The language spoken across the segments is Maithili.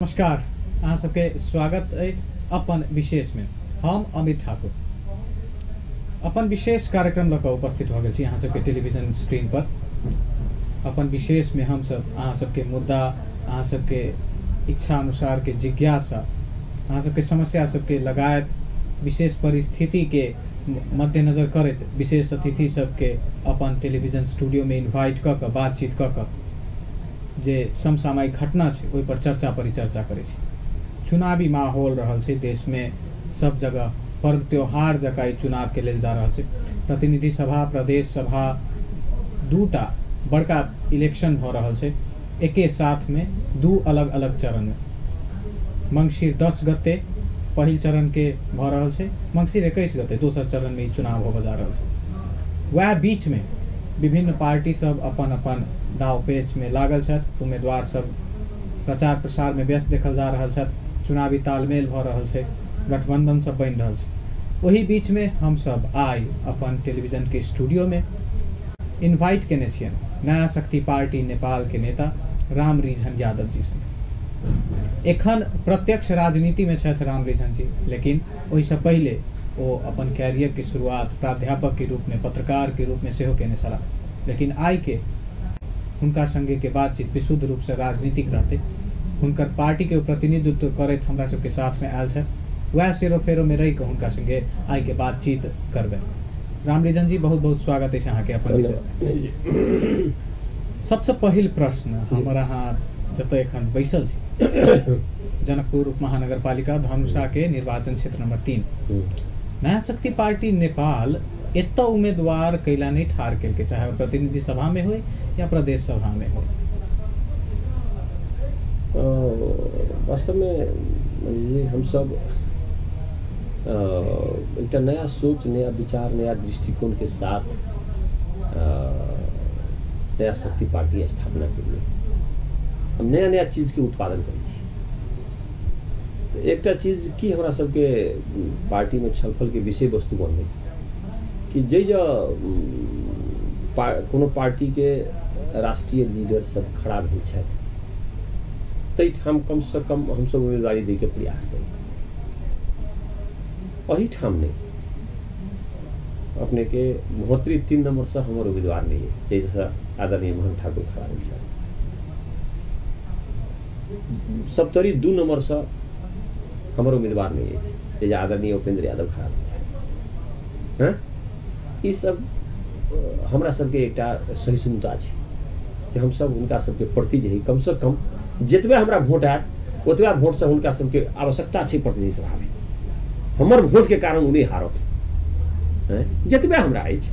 नमस्कार, अहाँ सबके स्वागत अछि अपन विशेष में। हम अमित ठाकुर अपन विशेष कार्यक्रम लऽ कऽ उपस्थित भऽ गेल छी अहाँ सबके टेलीविजन स्क्रीन पर। अपन विशेष में हम सब अहाँ सबके मुद्दा, अहाँ सबके इच्छा अनुसार के जिज्ञासा, अहाँ सबके समस्या सबके लगायत विशेष परिस्थिति के मद्देनजर करैत विशेष अतिथि सबके अपन टेलीविजन स्टूडियो में इन्वाइट कऽ कऽ बातचीत कऽ कऽ जे समसामयिक घटना छै ओहि पर चर्चा परिचर्चा करै छी। चुनावी माहौल रहल छै देश में, सब जगह पर्व त्योहार जकाँ ई चुनाव के लेल जा रहल छै। प्रतिनिधि सभा, प्रदेश सभा दूटा बड़का इलेक्शन भऽ रहल छै एके साथ में, दू अलग अलग चरण में। मंगसिर 10 गते पहिल चरण के भऽ रहल छै, मंगसिर 21 गते दोसर चरण में ई चुनाव होबऽ जा रहल छै। वएह बीच में विभिन्न पार्टी सब अपन अपन दाव पेच में लागल छथि, उम्मीदवार सब प्रचार प्रसार में व्यस्त देखल जा रहल छथि, चुनावी तालमेल भऽ रहल छै, गठबंधन सब बनि रहल छै। ओही बीच में हम सब आइ अपन टेलीविजन के स्टूडियो में इन्वाइट केने छियनि नया शक्ति पार्टी नेपाल के नेता राम रिझन यादव जी से। एखन प्रत्यक्ष राजनीति में छथि राम रिझन जी, लेकिन ओहिसँ पहिले ओ अपन कैरियर के शुरुआत प्राध्यापक के रूप में, पत्रकार के रूप में सेहो केने छलाह। लेकिन आइ के हुनका संगे के बातचीत विशुद्ध रूप से राजनीतिक रहते। हुनकर पार्टी के प्रतिनिधित्व करैत हमरा सबके साथ में आयल छथि, वएह सेरो फेरो में रहि कऽ हुनका संगे आइ के बातचीत करबै। राम रिझन जी, बहुत बहुत स्वागत अछि अहाँके अपन विशेष। सबसँ पहिल प्रश्न हमर अहाँ जतऽ एखन बैसल छी, जनकपुर उप महानगरपालिका धनुषा के निर्वाचन क्षेत्र नंबर 3, नया शक्ति पार्टी नेपाल एतऽ उम्मीदवार कैला नहीं ठार केलकै, चाहे वो प्रतिनिधि सभा में हो या प्रदेश सभा में हो? वास्तव में ये हम सब एक नया सोच, नया विचार, नया दृष्टिकोण के साथ नया शक्ति पार्टी स्थापना के लिए हम नया नया चीज़ के उत्पादन करै छी। तो एकटा चीज की हमरा सबके पार्टी में छलफल के विषय वस्तु बनलै कि जे कोनो पार्टी के राष्ट्रीय लीडर सब खड़ा भेल छथि तैठाम कम से कम हमसब उम्मीदवारी दै के प्रयास करी। एहिठाम नहीं, अपने के महोत्तरी 3 नंबर से हमर उम्मीदवार नहीं है, जैसे आदरणीय मोहन ठाकुर खड़ा भेल छथि। सप्तरी 2 नंबर से हमर उम्मीदवार नहीं है, जैसे आदरणीय उपेंद्र यादव खड़ा भेल छथि। हँ, ई सब हमरा सबके एकटा सहिष्णुता छै कि हमसब हुनका सबके प्रति जे है कम से कम जतबे हमरा वोट आयत ओतबे वोटसँ हुनका सबके आवश्यकता छै प्रतिनिधि सभामे, हमर वोटके कारण ओ नहि हारत। जतबे हमरा अछि,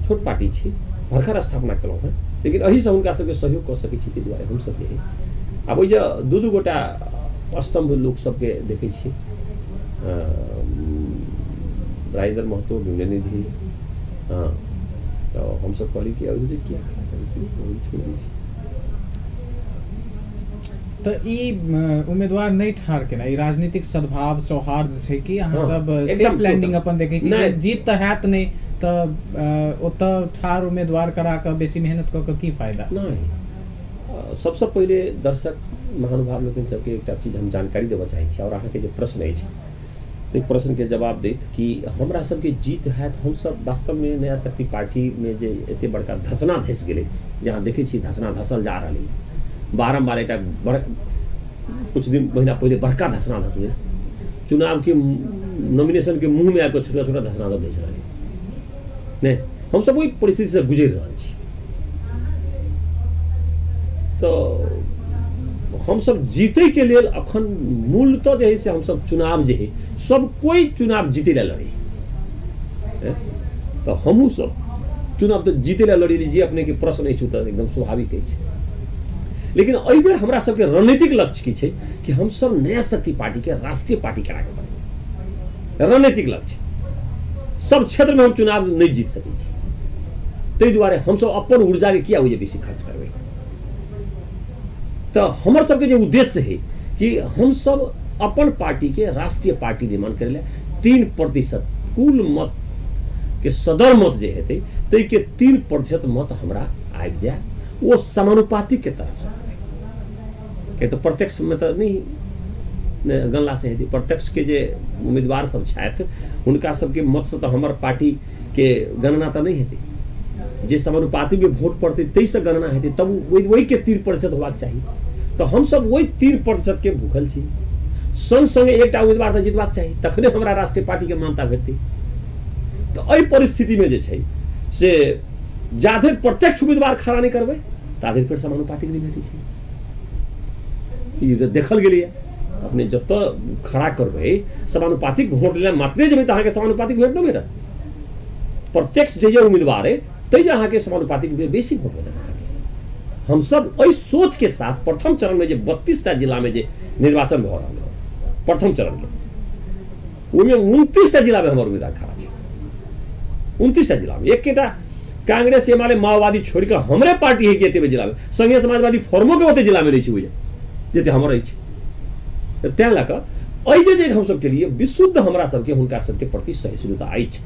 छोट पार्टी छी, भरखर स्थापना केलहुँ हेँ, लेकिन एहिसँ हुनका सबके सहयोग कऽ सकै छी, ताहि दुआरे हमसब जे है आब ओहि जे दू गोटा स्तम्भ लोक सबके देखै छी, राजेंद्र महतो, निधि, हाँ, तो हम सब कहली कि अभी किया खड़ा करै छी, छोड़ि दै छी। तो ई उम्मीदवार नहीं ठार केना ई राजनीतिक सद्भाव सौहार्द छै कि अहाँ सब सेफ लैंडिंग अपन देखै छी? जीत तऽ हैत नहि तऽ ओतऽ ठार उम्मीदवार करा कऽ बेसी मेहनत कऽ कऽ की फायदा? नहि, सबसँ पहिले दर्शक महानुभाव लोकनि सबके एकटा चीज हम जानकारी देबऽ चाहै छी और अहाँके जे प्रश्न अछि ताहि प्रश्नके जवाब दैत कि हमरा सबके जीत हैत। हमसब वास्तवमे नया शक्ति पार्टीमे जे एते बड़का धसना धसि गेलै, जे अहाँ देखै छी धसना धसल जा रहलै बारम्बार, एकटा बड़ कुछ दिन महीना पहिले बड़का धसना धसलै, चुनावके नॉमिनेशनके मुँहमे आबि कऽ छोटा छोटा धसना सब धसि रहलै। नहि, हमसब ओहि परिस्थितिसँ गुजरि रहल छी। तऽ हमसब जीतैके लेल अखन मूलतः जे है से हमसब चुनाव जे है सब कोई चुनाव जीतै लए लड़ै, तऽ हमहूँ सब चुनाव तऽ जीतै लए लड़ेली। जे अपनेके प्रश्न अछि तऽ एकदम स्वाभाविक अछि, लेकिन एहिबेर हमरा सबके रणनीतिक लक्ष्य की छै कि हमसब नया शक्ति पार्टीके राष्ट्रीय पार्टी करा के बनेबै। रणनीतिक लक्ष्य, सब क्षेत्रमे हम चुनाव नहि जीत सकै छी, ताहि दुआरे हमसब अपन ऊर्जाके किया ओहि बेसी खर्च करबै। तऽ हमर सबके जे उद्देश्य है कि हमसब अपन पार्टीके राष्ट्रीय पार्टी निर्माण करै लए 3% कुल मत के सदर मत जे हेतै ताहिके 3% मत हमरा आबि जाय, ओ समानुपातिक के तरफ से। किया तऽ प्रत्यक्षमे तऽ नहि गणलासँ हेतै। प्रत्यक्षके जे उम्मीदवार सब छथि हुनका सबके मतसँ तऽ हमर पार्टीके गणना तऽ नहि हेतै, जे समानुपातिकमे वोट पड़तै ताहिसँ गणना हेतै, तब ओहिके 3% होबाक चाही। तऽ हमसब ओहि 3% भूखल छी। सङ्ग सङ्गे एकटा उम्मीदवार तऽ जितबाक चाही, तखने हमरा राष्ट्रीय पार्टीके मान्यता भेटतै। तऽ एहि परिस्थितिमे जे छै से जाधरि प्रत्यक्ष उम्मीदवार खड़ा नहि करबै ताधरि फेर समानुपातिक नहि भेटै छै। ई तऽ देखल गेलैए, अपने जतऽ खड़ा करबै समानुपातिक वोट लेल मात्रे जेबै तऽ अहाँके समानुपातिक भेट नहि भेटत। प्रत्यक्ष जे जे उम्मीदवार अइ ताहि जे अहाँके समानुपातिक बेसी वोट भेटत अहाँके। हमसब एहि सोचके साथ प्रथम चरणमे जे 32टा जिलामे जे निर्वाचन भऽ रहल है प्रथम चरणके, ओहिमे 29टा जिलामे हमर उम्मीदवार खड़ा छै। 29टा जिलामे एकेटा कांग्रेस एमाले माओवादी छोड़ि कऽ हमरे पार्टी है कि एतेक जिलामे, संघीय समाजवादी फॉर्मोके ओतेक जिलामे नहि छै ओहि जतेक हमर अछि। तैँ लऽ कऽ एहि जे हमसब केलिए विशुद्ध हमरा सबके हुनका सबके प्रति सहिष्णुता अछि।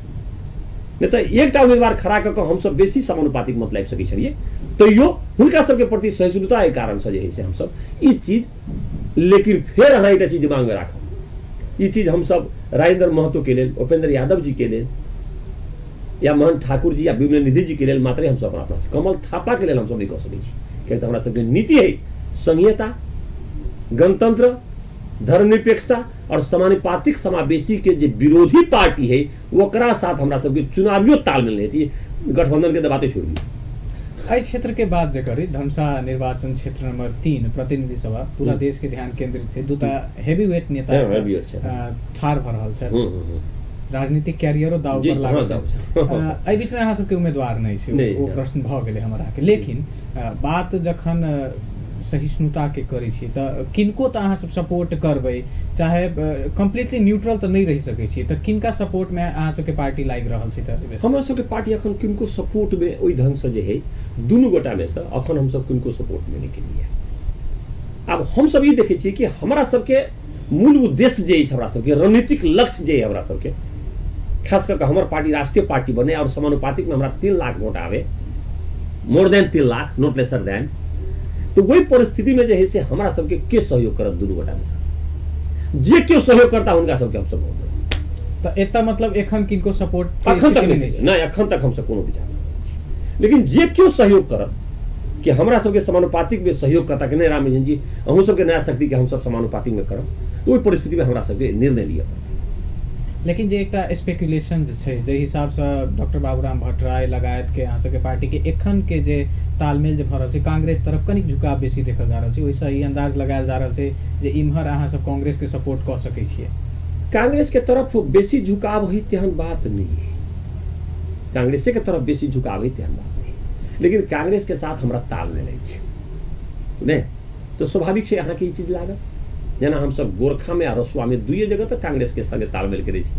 नहि तऽ एकटा उम्मीदवार खड़ा कऽ कऽ हमसब बेसी समानुपातिक मत लाबि सकै छलियै, तैयो हुनका सबके प्रति सहिष्णुता एहि कारणसँ जे है से हमसब ई चीज। लेकिन फेर अहाँ एकटा चीज दिमागमे राखब, ई चीज हमसब राजेंद्र महतोके लेल, उपेंद्र यादव जीके लेल, या मोहन ठाकुर जी या विमल निधि जीके लेल मात्रे हमसब अपना कमल थापाके लेल हमसब नहि कऽ सकै छी। किएक तऽ हमरा सबके नीति है संघीयता, गणतंत्र, धर्मनिरपेक्षता और समानुपातिक समावेशी के जे विरोधी पार्टी है ओकरा साथ हमरा सबके चुनावियो तालमेल नहीं हेतै, गठबंधन के दबाते छोड़ दियौ। एहि क्षेत्र के बात जे करी, धनुषा निर्वाचन क्षेत्र नंबर 3 प्रतिनिधि सभा पूरा देश के ध्यान केंद्रित छै, दूटा हेवीवेट नेता ठाढ़ भऽ रहल छथि, राजनीतिक कैरियरो दाव पर लागल छै। एहि बीचमे अहाँ सबके उम्मीदवार नहि छै, ओ प्रश्न भऽ गेलै हमर अहाँके। लेकिन बात जखन सहिष्णुता के करै छी तऽ किनको तऽ अहाँ सब सपोर्ट करबै, चाहे कम्प्लीटली न्यूट्रल तऽ नहि रहि सकै छी, तऽ किनका सपोर्टमे अहाँ सबके पार्टी लागि रहल छै? तऽ हमरा सबके पार्टी अखन किनको सपोर्टमे ओहि ढङ्गसँ जे है दुनू गोटामे सँ अखन हमसब किनको सपोर्टमे नहि केलियै। आब हमसब ई देखै छियै कि हमरा सबके मूल उद्देश्य जे अछि, हमरा सबके रणनीतिक लक्ष्य जे हमरा सबके, खास कऽ हमर पार्टी राष्ट्रीय पार्टी बने और समानुपातिकमे हमरा 3 लाख वोट आवे, more than 3 lakh, not lesser than, तो वही परिस्थिति में जे है से हमरा सबके के सहयोग करत दुनू गोटामे साथ, जे केओ सहयोग करता हुनका सबके हमसब वोट देबै। तऽ एतऽ मतलब एखन किनको सपोर्ट अखन तक नहि, अखन तक हमसब कोनो विचार नहि, लेकिन जे केओ सहयोग करत कि हमरा सबके समानुपातिकमे सहयोग करता कि नहि रामनिरंजन जी अहूँ सबके नया शक्तिके हमसब समानुपातिकमे करब, तो ओहि परिस्थितिमे हमरा सबके निर्णय लिअ पड़तै। लेकिन जे एकटा स्पेकुलेशन जे छै, जाहि हिसाबसँ डॉक्टर बाबूराम भट्टराय लगायतके अहाँ सबके पार्टीके एखन के जे तालमेल जे भऽ रहल छै, कांग्रेस तरफ कनिक झुकाव बेसी देखल जा रहल छै, ओहिसँ ई अन्दाज लगायल जा रहल छै जे इम्हर अहाँ सब कांग्रेसके सपोर्ट कऽ सकै छियै। कांग्रेसके तरफ बेसी झुकाव है तेहन बात नहि है, कांग्रेसेके तरफ बेसी झुकाव है तेहन बात नहि, लेकिन कांग्रेसके साथ हमरा तालमेल अछि नहि, तऽ स्वाभाविक छै अहाँके ई चीज लागत। जेना हमसब गोरखामे आ रसुआमे दुइए जगह तऽ कांग्रेसके संगे तालमेल करै छी,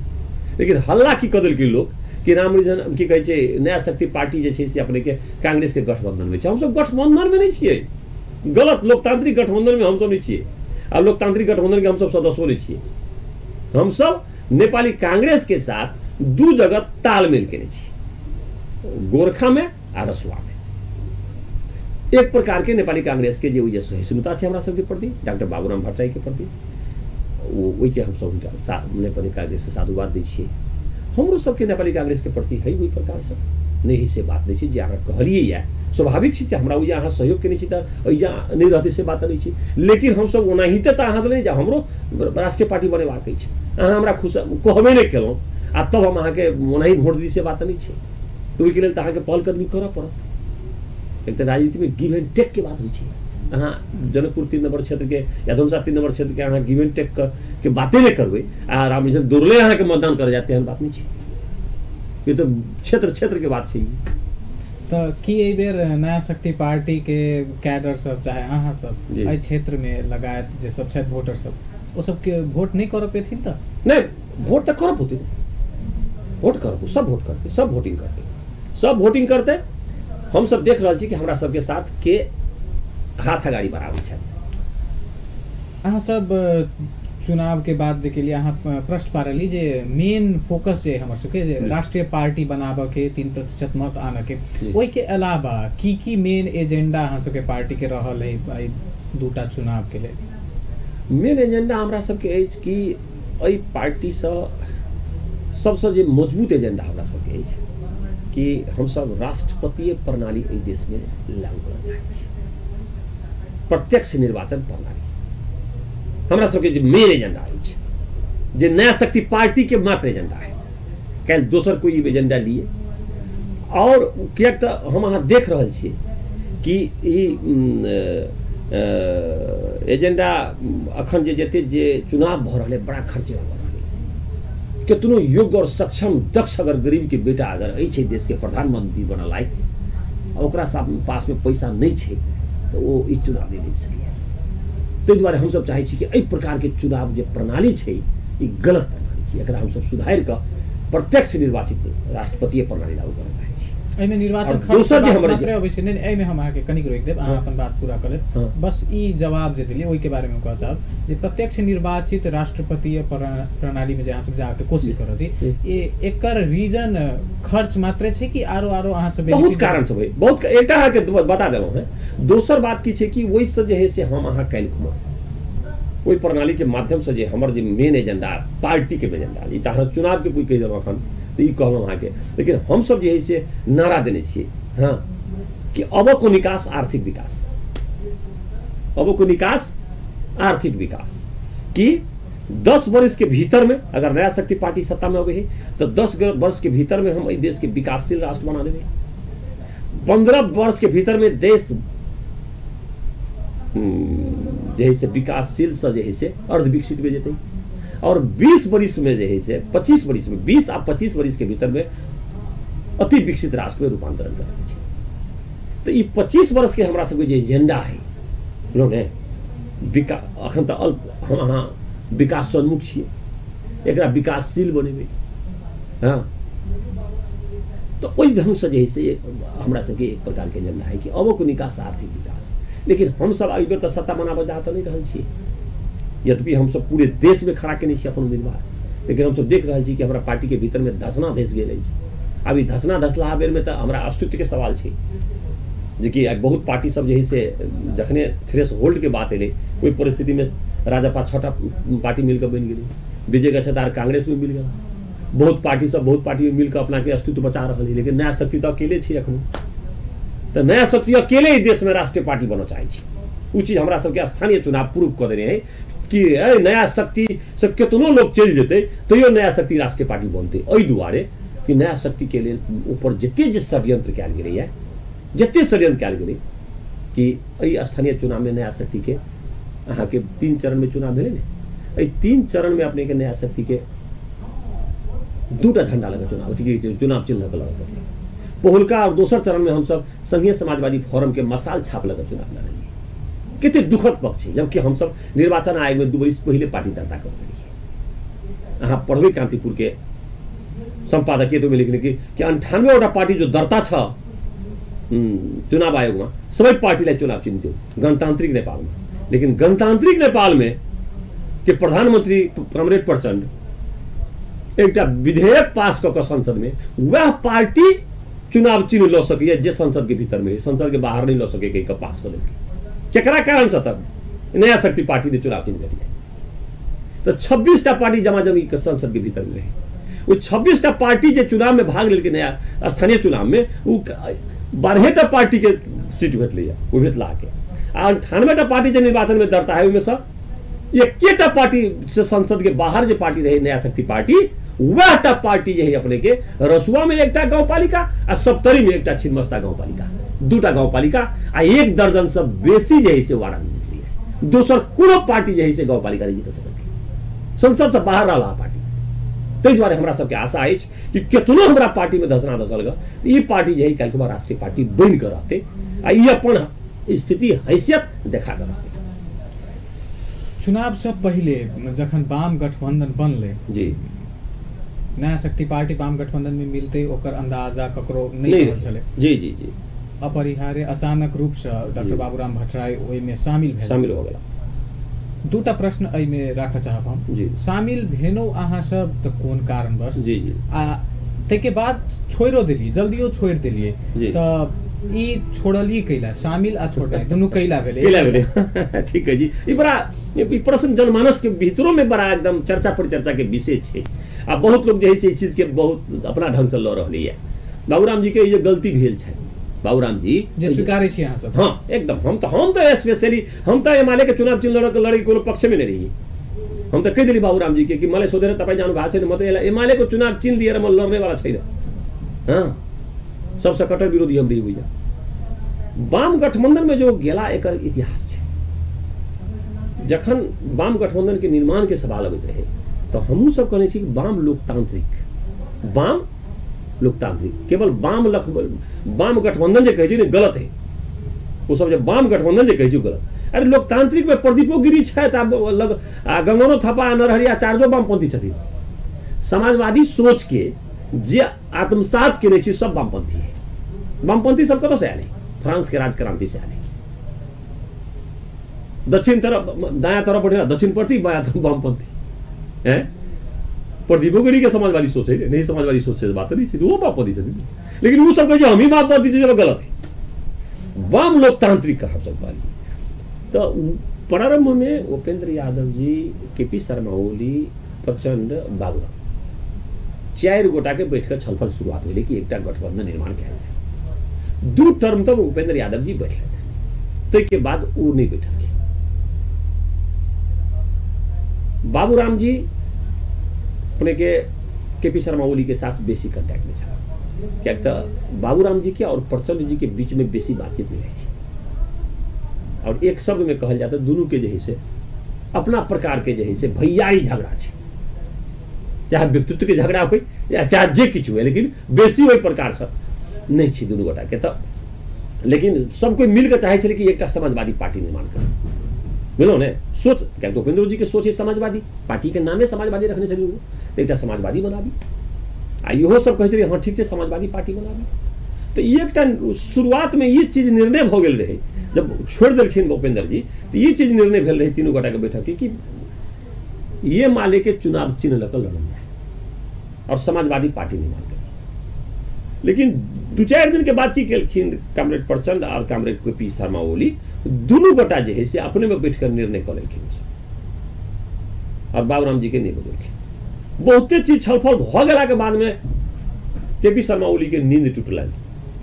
लेकिन हल्ला की कऽ देलकै लोक कि रामनिरंजन की कहै छै नया शक्ति पार्टी जे छै से अपनेके कांग्रेसके गठबंधनमे छै। हमसब गठबंधनमे नहि छियै, गलत लोकतांत्रिक गठबंधनमे हमसब नहि छियै, आ लोकतांत्रिक गठबंधनके हमसब सदस्यो नहि छियै। हमसब नेपाली कांग्रेसके साथ दू जगह तालमेल केने छी, गोरखामे आ रसुआमे। एक प्रकार के नेपाली कांग्रेस के जे सहिष्णुता छै हमरा सबके प्रति, डॉक्टर बाबूराम भट्टराई के प्रति, ओहिके हमसब हुनका नेपाली कांग्रेस से साधुवाद दै छियै। हमरो सबके नेपाली कांग्रेस के प्रति है ओहि प्रकारसँ नहि, से बात नहि छै जे अहाँ कहलियै यऽ, स्वाभाविक छै जे हमरा ओहि अहाँ सहयोग केने छी तऽ एहिजा नहि रहतै से बात नहि छै, लेकिन हमसब ओनाहिते तऽ अहाँ नहि जे हमरो राष्ट्रीय पार्टी बनेबाक अछि, अहाँ हमरा खुश कहबे नहि केलहुँ आ तब हम अहाँके ओनाही वोट दी से बात नहि छै। तऽ ओहिके लेल तऽ अहाँके पहल कदमी करऽ पड़त। एक तऽ राजनीतिमे गिव एंड टेक के बात होइ छै, अहाँ जनकपुर 3 नंबर क्षेत्रके या धनुषा 3 नंबर क्षेत्रके अहाँ गिव एंड टेक के बाते नहि करबै आ रामनिरंजन दौड़ले अहाँके मतदान करऽ जायत तेहन बात नहि छै, ई तऽ क्षेत्र क्षेत्रके बात छै। तऽ की एहि बेर नया शक्ति पार्टीके कैडर सब चाहे अहाँ सब एहि क्षेत्रमे लगायत जे सब छथि वोटर सब, ओ सबके वोट नहि करऽ पेथिन? तऽ नहि, वोट तऽ करऽ पौतै, वोट करब, सब वोट करतै, सब वोटिंग करतै, सब वोटिंग करतै। हमसब देख रहल छी कि हमरा सबके साथ के हाथ अगाडि बढ़ाबै छथि। अहाँ सब चुनाव के बाद जे के लिए अहाँ प्रश्न पारली जे मेन फोकस जे हमर सबके जे राष्ट्रीय पार्टी बनाबऽ के 3% मत आनऽ के, ओहिके अलावा की की मेन एजेंडा अहाँ सबके पार्टी के रहल है एहि दूटा चुनाव के लेल? मेन एजेंडा हमरा सबके अछि कि एहि पार्टीसँ सबसँ जे मजबूत एजेंडा हमरा सबके अछि कि हमसब राष्ट्रपतीय प्रणाली एहि देशमे लागू करऽ चाहै छी, प्रत्यक्ष निर्वाचन प्रणाली हमरा सबके जे मेन एजेंडा अछि, जे नया शक्ति पार्टी के मात्र एजेंडा है। काल्हि दोसर कोई एजेंडा लिए और किएक तऽ हम अहाँ देख रहल छियै कि ई एजेंडा अखन जे जते जे चुनाव भऽ रहल है बड़ा खर्चा भऽ रहल है। केतनो योग्य और सक्षम दक्ष अगर गरीब के बेटा अगर अछि देश के प्रधानमंत्री बनऽ लायक, ओकरा पास में पैसा नहीं छै तऽ ओ ई चुनाव नहीं जीत सकैए। ताहि दुआरे हमसब चाहै छी कि एहि प्रकारके चुनाव जे प्रणाली छै ई गलत प्रणाली छै, एकरा हमसब सुधारि कऽ प्रत्यक्ष निर्वाचित राष्ट्रपतीय प्रणाली लागू करऽ चाहै छी। एहिमे निर्वाचन दोसर जे हमर मात्रे अबै छै नहि, एहिमे हम अहाँके कनिक रोकि देब, अहाँ अपन बात पूरा कर लेब। बस ई जवाब जे दिलियै ओहिके बारेमे कहऽ चाहब जे प्रत्यक्ष निर्वाचित राष्ट्रपतीय प्रणालीमे जे अहाँ सब जाके कोशिश कर रहल छी, एकर रीजन खर्च मात्रे छै कि आरो आरो अहाँ सब बहुत कारण सब है, बहुत एकटा अहाँके बता देलहुँ हेँ। दोसर बात की छै कि ओहिसँ जे है से हम अहाँ काल्हि घुमब ओहि प्रणालीके माध्यमसँ जे हमर जे मेन एजेंडा पार्टीके एजेंडा, ई तऽ अहाँ चुनावके कहि देलहुँ एखन तऽ ई कहलहुँ अहाँके, लेकिन हमसब जे है से नारा देने छियै हाँ कि अबको निकास आर्थिक विकास, अबको निकास आर्थिक विकास, कि 10 वर्ष के भीतर में अगर नया शक्ति पार्टी सत्ता में अबै है तो 10 वर्ष के भीतर में हम एहि देश के विकासशील राष्ट्र बना देबै। 15 वर्ष के भीतर में देश जे है से विकासशील से जे है से अर्ध विकसित भऽ जेतै, और 20 वर्ष में जे है से 25 वर्ष में 20 आ 25 वर्ष के भीतर में अति विकसित राष्ट्र में रूपांतरण करैके छै। तो ई 25 वर्ष के हमरा सबके जे एजेंडा है बुझलहुँ ने, अखन तऽ अल्प हम अहाँ विकासोन्मुख छियै, एकरा विकासशील बनेबै हाँ। तो ओहि ढङ्गसँ जे है से हमरा सबके एक प्रकारके एजेंडा है कि अबको निकास आर्थिक विकास। लेकिन हमसब एहि बेर तऽ सत्ता बनाबऽ जा तऽ नहि रहल छियै, यद्यपि हमसब पूरे देशमे खड़ा केने छी अपन उम्मीदवार, लेकिन हमसब देख रहल छी कि हमरा पार्टीके भीतरमे धसना धसि गेल अछि। आब ई धसना धसलाहा बेरमे तऽ हमरा अस्तित्वके सवाल छै, जेकि आइ बहुत पार्टी सब जे है से जखने थ्रेश होल्डके बात एलै ओहि परिस्थितिमे राजपा 6टा पार्टी मिलकऽ बनि गेलै, विजय गच्छदार कांग्रेसमे मिल गेल, बहुत पार्टी सब बहुत पार्टीमे मिलकऽ अपनाके अस्तित्व बचा रहल है। लेकिन नया शक्ति तऽ अकेले छै एखनो, तऽ नया शक्ति अकेले ही देशमे राष्ट्रीय पार्टी बनऽ चाहै छै। ओ चीज हमरा सबके स्थानीय चुनाव प्रूव कऽ देने है कि नया शक्ति से केतनो लोग चलि जेतै तैयो नया शक्ति राष्ट्रीय पार्टी बनतै। एहि दुआरे कि नया शक्तिके लेल ऊपर जते जे षड्यंत्र कयल गेलैए, जते षड्यंत्र कयल गेलै कि एहि स्थानीय चुनावमे नया शक्तिके अहाँके 3 चरणमे चुनाव भेलै ने, एहि 3 चरणमे अपनेके नया शक्तिके 2टा झंडा लऽ कऽ चुनाव चुनाव चिन्ह लऽ कऽ लड़ऽ पड़लै। पहिलुका और दोसर चरणमे हमसब संघीय समाजवादी फोरमके मसाल छाप लऽ कऽ चुनाव लड़लियै। कते दुखद पक्ष है, जबकि हमसब निर्वाचन आयोगमे 2 बरिस पहिले पार्टी दर्ता कऽ देलियै। अहाँ पढ़बै कान्तिपुरके सम्पादकीय तो लिखने कि 98वटा पार्टी जो दर्ता छ चुनाव आयोगमा सबै पार्टीलाई चुनाव चिन्ह दियो गणतान्त्रिक नेपालमा। लेकिन गणतान्त्रिक नेपालमे के प्रधानमन्त्री कमरेड प्रचण्ड एकटा विधेयक पास कऽ कऽ संसदमे वएह पार्टी चुनाव चिन्ह लऽ सकैए जे संसदके भीतरमे है, संसदके बाहर नहि लऽ सकै कहि कऽ पास कऽ देलकै। केकरा कारणसँ? तब नया शक्ति पार्टी ने चुनाव चिन्ह भेटलै। तऽ 26टा पार्टी जमा जमी के संसदके भीतरमे रहै। ओ 26टा पार्टी जे चुनावमे भाग लेलकै नया स्थानीय चुनावमे, ओ 12टा पार्टीके सीट भेटलैए, ओ भेटलाके। आ 98टा पार्टी जे निर्वाचनमे दर्ता है ओहिमेसँ एकेटा पार्टी से संसदके बाहर जे पार्टी रहै नया शक्ति पार्टी, वएहटा पार्टी जे है अपने के रसुआ में एकटा गाउँपालिका आ सप्तरी में एकटा छिन्मस्ता गाउँपालिका, 2टा गाउँपालिका आ 1 दर्जन से बेसी जे है से वार्ड जितलियै। दोसर कोनो पार्टी जे है से गाउँपालिका नहीं जीत सकल, संसद से बाहर रहला पार्टी। ताहि दुआरे हमरा सबके आशा अछि कि केतनो हमरा पार्टी में धसना धसल ग, ई पार्टी जे है काल्हि राष्ट्रीय पार्टी बनि कऽ रहतै आ ई अपन स्थिति हैसियत देखा कऽ रहतै। चुनाव से पहिले जखन वाम गठबंधन बनलै जी, नया शक्ति पार्टी वाम गठबंधन में मिलते ओकर अंदाजा ककरो नहीं रहल छलै। जी जी जी, अपरिहार्य अचानक रूप से डॉक्टर बाबूराम भट्टराई ओहिमे शामिल भेल, हो गेला। 2टा प्रश्न एहिमे राखऽ चाहब हम। शामिल भेनो अहाँ सब तऽ कोन कारणवश जी जी, आ ताहिके बाद छोड़ियो देलियै, जल्दियो छोड़ि देलियै, तऽ ई छोड़ली कैला शामिल आ छोड़नाइ दुनू कैला भेलै, कैला भेलै। ठीक है जी, ई बड़ा ई प्रश्न जनमानस के भीतरो में बड़ा एकदम चर्चा परिचर्चा के विषय छै आ बहुत लोग जे है से ई चीज के बहुत अपना ढंग से लऽ रहलैए। बाबूराम जी के ई जे गलती भेल छै, बाबूराम जी जे स्वीकारै छी अहाँ सब? हाँ एकदम, हम तऽ स्पेशली हम तऽ एमाले के चुनाव चिन्ह लड़े कोनो पक्ष में नहीं रही। हम तऽ कहि देली बाबूराम जी के कि मलाई सोधेर तपाईँ जानु भएको छैन, म त यसलाई एमालेको चुनाव चिन्ह लिएर म लड्नेवाला छैन। हाँ, सबसँ कट्टर विरोधी हम रही भैया। वाम गठबंधन में जो गेला एकर इतिहास छै। जखन वाम गठबंधन के निर्माण के सवाल अबैत रहे तो हमहूँ सब कहने छी कि वाम लोकतांत्रिक, वाम लोकतांत्रिक केवल वाम गठबंधन जे कहै छै ने गलत है। ओ सब जे वाम गठबंधन जे कहै छै गलत। अरे लोकतांत्रिक में प्रदीपो गिरी छथि आ गंगनो थापा आ नरहरि आचार्यो वामपंथी छथिन। समाजवादी सोच के जे आत्मसात केने छी सब वामपंथी है। वामपंथी सब कतऽ से आयल है? फ्रांस के राजक्रांति से आयल है। दक्षिण तरफ दायाँ तरफ बढ़े दक्षिणपंथी, बायाँ तरफ वामपंथी है। प्रदीपो गिरी के समाजवादी सोच है नहीं, समाजवादी सोच से बात नहीं छै, वो वामपंथी छथिन। लेकिन वो सब कहै छै हमही वामपंथी छी, जब गलत है। वाम लोकतांत्रिक हम सब कहलियै। तो प्रारंभ में उपेंद्र यादव जी, के पी शर्मा ओली, प्रचंड, बाबूराम चारि गोटा के बैठ कर छलफल शुरुआत भेलै कि एकटा गठबंधन निर्माण कयल जाय। 2 टर्म तक उपेंद्र यादव जी बैठलथि, ताहिके बाद ओ नहीं बैठलखिन। बाबूराम जी अपने के पी शर्मा ओली के साथ बेसी कंटैक्ट में छलाह, कियाक तऽ बाबूराम जी के और प्रचंड जी के बीच में बेसी बातचीत नहीं रहै छै। और एक शब्द में कहल जाए तो दुनू के जे है से अपना प्रकार के जे है से भैयारी झगड़ा छै, चाहे व्यक्तित्व के झगड़ा हो या चाहे जे किछु हो, लेकिन बेसी ओहि प्रकार से नहीं छै दुनू गोटा के। तऽ लेकिन सब कोई मिलके चाहै छलै कि एकटा समाजवादी पार्टी निर्माण करी, बुझलहुँ ने सोच। कियाकि तऽ उपेंद्र जी के सोच है समाजवादी, पार्टी के नामे समाजवादी रखने छलै ओ, तऽ एकटा समाजवादी बनाबी। आ इहो सब कहै छलै हँ ठीक छै समाजवादी पार्टी बनाबी। तऽ ई एकटा शुरुआत में ई चीज निर्णय भऽ गेल रहै। जब छोड़ि देलखिन उपेंद्र जी तऽ ई चीज निर्णय भेल रहै तीनू गोटाके बैठक के कि ये माले के चुनाव चिन्ह लऽ कऽ लड़ल जाय और समाजवादी पार्टी निर्माण करी। लेकिन 2-4 दिन के बाद की केलखिन कामरेड प्रचंड और कामरेड के पी शर्मा ओली दुनू गोटा जे है से अपने में बैठ कर निर्णय कऽ लेलखिन और बाबूराम जी के नहीं बदलखिन। बहुते चीज छलफल भऽ गेला के बाद में के पी शर्मा ओली के नींद टूटलनि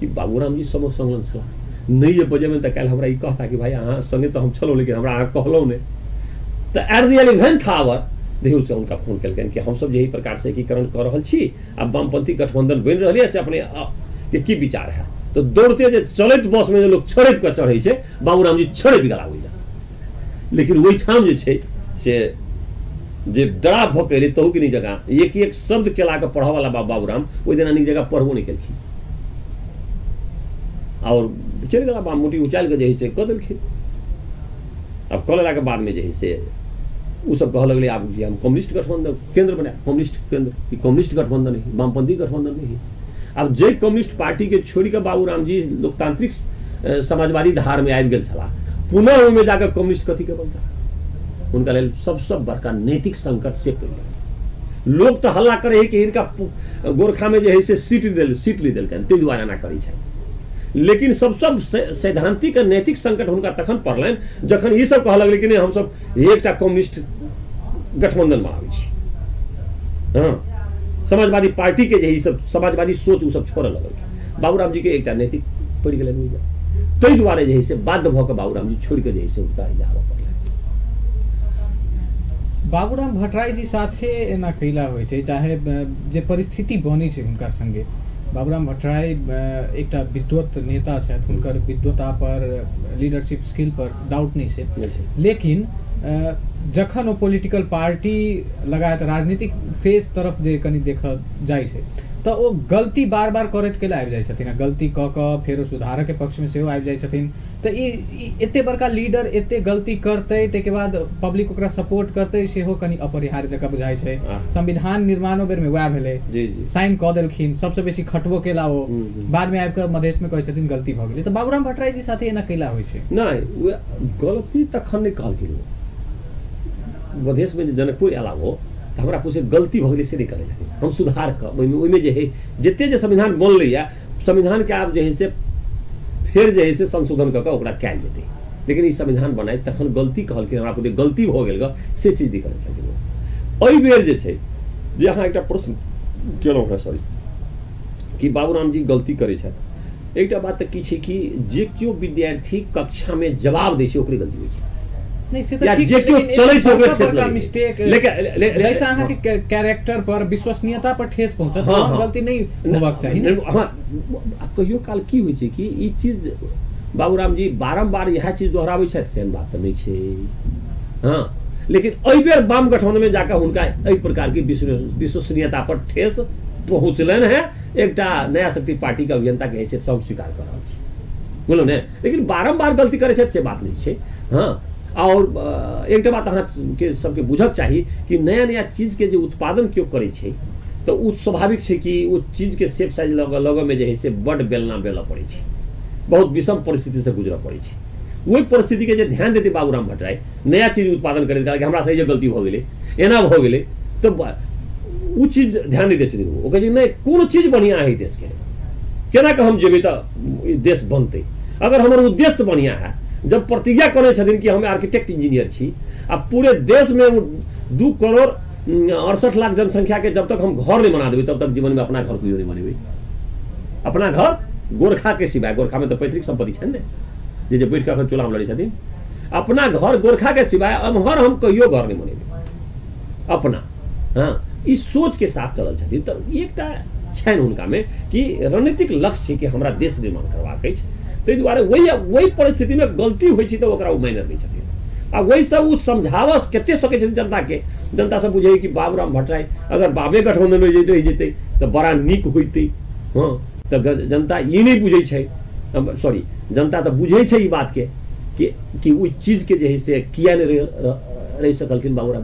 कि बाबूराम जी सब संलग्न छलाह, नहीं जे बजेबनि तऽ काल्हि हमरा ई कहता कि भाई अहाँ संगे तऽ हम छलहुँ लेकिन हमरा अहाँ कहलहुँ नहि। तऽ एट the 11th hour देखियौ से हुनका फोन केलकनि कि हमसब यही प्रकार से एकीकरण कऽ रहल छी, आब वामपंथी गठबंधन बनि रहल यऽ, से अपने के की विचार है। तो दौड़ते जे चलैत बस में जे लोग छड़पि कऽ चढ़ै छै, बाबूराम जी छड़पि गेला ओहि। लेकिन ओहिठाम जे छै से जे डराव भऽ के एलै तहू के नीक जगह एक एक शब्द केला के पढ़ऽवला बाबूराम ओहि दिना नीक जगह पढ़बो नहि केलखिन और चलि गेला बा मुटी उचालि कऽ जे है से कऽ देलखिन। आब कऽ लेलाके बादमे जे है से ओ सब कहऽ लगलै आब जे हम कम्युनिस्ट गठबंधन केंद्र बनायब, कम्युनिस्ट केंद्र, ई कम्युनिस्ट गठबंधन है, वामपंथी गठबंधन नहीं है। आब जे कम्युनिस्ट पार्टी के छोड़ि कऽ बाबूराम जी लोकतांत्रिक समाजवादी धार में आबि गेल छलाह, पुनः ओहिमे जाकऽ कम्युनिस्ट कथी के बनता? हुनका लेल सबसँ बड़का नैतिक संकट से पड़ि गेल। लोग तऽ हल्ला करै है कि हिनका गोरखा में जे है से सीट नहि देलकनि ताहि दुआरे एना करै छथि। लेकिन सबसँ सैद्धांतिक आ नैतिक संकट हुनका तखन पड़लनि जखन ई सब कहऽ लगलै कि नहि हमसब एकटा कम्युनिस्ट गठबंधन बनाबै छी। हाँ, समाजवादी पार्टी के जे ई सब समाजवादी सोच ओ सब छोड़ऽ लगलखिन। बाबूराम जी के एकटा नैतिक पड़ि गेलनि ओहि ताहि दुआरे जे है से बाध्य भऽ कऽ बाबूराम जी छोड़ि कऽ जे है से हुनका आबऽ पड़लनि। बाबूराम भट्टराई जी साथे एना कैला होइ छै, चाहे जे परिस्थिति बनै छै हुनका संगे। बाबूराम भट्टराई एकटा विद्वत नेता छथि, हुनकर विद्वता पर लीडरशिप स्किल पर डाउट नहि छै, लेकिन जखन ओ पॉलिटिकल पार्टी लगायत राजनीतिक फेस तरफ जे कनि देखल जाइ छै तऽ ओ गलती बार बार करैत कैला आबि जाइ छथिन आ गलती कऽ कऽ फेरो सुधारके पक्षमे सेहो आबि जाइ छथिन। तऽ ई एते बड़का लीडर एते गलती करतै ताहिके बाद पब्लिक ओकरा सपोर्ट करतै सेहो कनि अपरिहार्य जकाँ बुझाइ छै। संविधान निर्माणो बेरमे वएह भेलै, साइन कऽ देलखिन, सबसँ बेसी खटबो केला ओ, बादमे आबि कऽ मधेशमे कहै छथिन गलती भऽ गेलै। तऽ बाबूराम भट्टराई जी साथे एना कैला होइ छै? नहि, गलती तखन नहि कहलखिन ओ। मधेशमे जे जनकपुर अयला ओ तऽ हमरा पूछे गलती भऽ गेलै से नहि कहने छथिन, हम सुधार कऽ ओहिमे जे है जते जे संविधान बनलैए संविधानके आब जे है से फेर जे है से संशोधन कऽ कऽ ओकरा कयल जेतै। लेकिन ई संविधान बनाय तखन गलती कहलखिन, हमरा बुझे गलती भऽ गेल गऽ, से चीज करै छलखिन ओ। एहि बेर जे छै जे अहाँ एकटा प्रश्न केलहुँ हेँ, सॉरी, कि बाबूराम जी गलती करै छथि। एकटा बात तऽ की छै कि जे केओ विद्यार्थी कक्षामे जवाब दै छै ओकरे गलती होइ छै। नहीं से तो ठीक जे केओ चलै छै ओकरे ठेस लगै मिस्टेक, लेकिन जैसा अहाँ के कैरेक्टर पर विश्वसनीयता पर ठेस पहुंचत, हाँ, गलती नहीं होबाक चाही। हाँ, कहियो काल की होइ छै कि ई चीज बाबूराम जी बारम्बार इएह चीज दोहराबै छथि, से बात तऽ नहि छै। हाँ, लेकिन एहि बेर वाम गठबंधन में जाकर हुनका एहि प्रकार की विश्वसनीयता पर ठेस पहुँचलनि हेँ। एकटा नया शक्ति पार्टी के अभियंता के हैसियत से हम स्वीकार कर रहल छी, बुझलहुँ ने। लेकिन बारम्बार गलती करै छथि से बात नहीं छै। हाँ, और एकटा बात अहाँके सबके बुझक चाही कि नया नया चीजके जे उत्पादन केओ करै छै तऽ ओ स्वाभाविक छै कि ओ चीजके सेप साइज लगऽमे जे है से बड्ड बेलना बेलऽ पड़ै छै, बहुत विषम परिस्थितिसँ गुजरऽ पड़ै छै। ओहि परिस्थितिके जे ध्यान देतै बाबूराम भट्टराई नया चीज उत्पादन करैत काल कि हमरा से गलती भऽ गेलै, एना भऽ गेलै, तऽ ओ चीज ध्यान नहि दै छथिन। ओ कहै छै नहि, कोनो चीज बढ़िआँ है देशके, केना कऽ हम जेबै तऽ देश बनतै। अगर हमर उद्देश्य बढ़िआँ है, जब प्रतिज्ञा करै छथिन कि हम आर्किटेक्ट इंजीनियर छी आ पूरे देशमे 2 करोड़ 68 लाख जनसंख्या के जब तक हम घर नहीं बना देबै तब तक जीवन में अपना घर कहियो नहीं बनेबै। अपना घर गोरखा के सिवाय, गोरखा में तो पैतृक संपत्ति छै ने, जे जे बैठ कऽ अखन चूल्हामे लड़ै छथिन, अपना घर गोरखा के सिवाय एम्हर हम कहियो घर नहीं बनेबै अपना। हाँ, इस सोच के साथ चलल छथिन। तऽ एकटा छनि हुनकामे कि रणनीतिक लक्ष्य छै कि हमरा देश निर्माण करबाक अछि, ताहि दुआरे वही परिस्थितिमे गलती होइ छै तऽ ओकरा ओ माइनर दै छथिन। आ ओहिसँ ओ समझाबऽ कते सकै छथिन जनताके, जनता सब बुझै कि बाबूराम भट्टराई अगर बाबे गठबंधनमे रहि जेतै तऽ बड़ा नीक होइतै। हँ, तऽ जनता ई नहि बुझै छै, सॉरी, जनता तऽ बुझै छै ई बातके कि ओहि चीजके जे है से किया नहि रहि सकलखिन बाबूराम।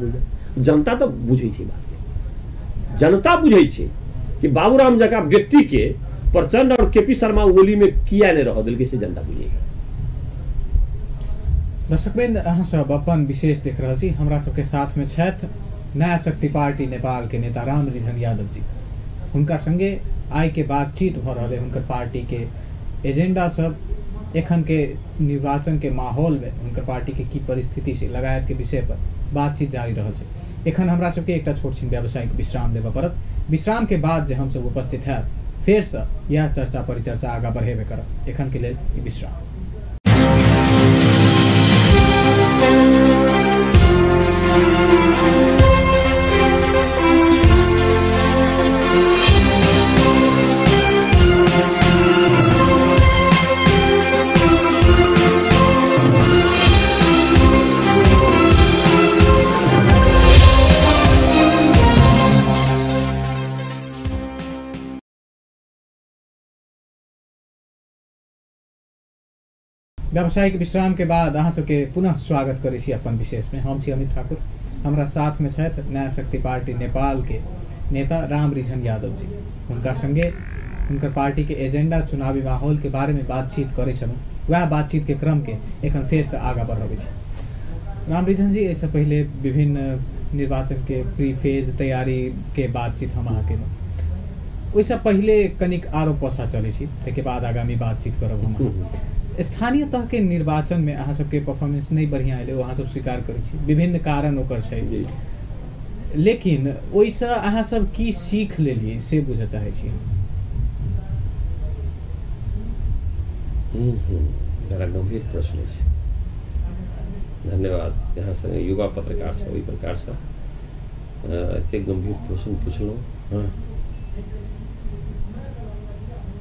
जनता तऽ बुझै छै बातके, जनता बुझै छै कि बाबूराम जकाँ व्यक्तिके प्रचंड और के पी शर्मा ओली में किया नहीं रह देलकै, से जनता बुझै। दर्शकवृंद, अहाँ सब अपन विशेष देख रहल छी। हमरा सबके साथ में छथि नया शक्ति पार्टी नेपाल के नेता राम रिझन यादव जी। हुनका संगे आइ के बातचीत भऽ रहल है, हुनकर पार्टी के एजेंडा सब, एखन के निर्वाचन के माहौल में हुनकर पार्टी के की परिस्थिति छै लगायत के विषय पर बातचीत जारी रहल छै। एखन हमरा सबके एकटा छोट छिन व्यावसायिक विश्राम लेबऽ पड़त। विश्राम के बाद जे हमसब उपस्थित हैब फेरसँ यह चर्चा परिचर्चा आगाँ बढ़ेबे करब। एखन के लेल ई विश्राम। व्यावसायिक विश्राम के बाद अहाँ सबके पुनः स्वागत करै छी अपन विशेष में। हम छी अमित ठाकुर, हमरा साथ में छथि नया शक्ति पार्टी नेपाल के नेता राम रिझन यादव जी। हुनका संगे हुनकर पार्टी के एजेंडा, चुनावी माहौल के बारे में बातचीत करै छलहुँ। वएह बातचीत के क्रम के एखन फेरसँ आगाँ बढ़बै छी। राम रिझन जी, एहिसँ पहिले विभिन्न निर्वाचन के प्री फेज तैयारी के बातचीत हम अहाँ केलहुँ, ओहिसँ पहिले कनिक आरो पाछाँ चलै छी, ताहिके बाद आगामी बातचीत करब हम। स्थानीय तह के निर्वाचन में अहाँ सबके परफॉर्मेंस नहीं बढ़िया एलै, अहाँ सब स्वीकार करै छी, विभिन्न कारण ओकर छै, लेकिन ओहिसँ अहाँ सब की सीख लेलियै से बुझऽ चाहै छी। बड़ा गंभीर प्रश्न अछि, धन्यवाद। यहाँ से युवा पत्रकार सब ओहि प्रकारसँ एतेक गंभीर प्रश्न पुछलहुँ। हाँ,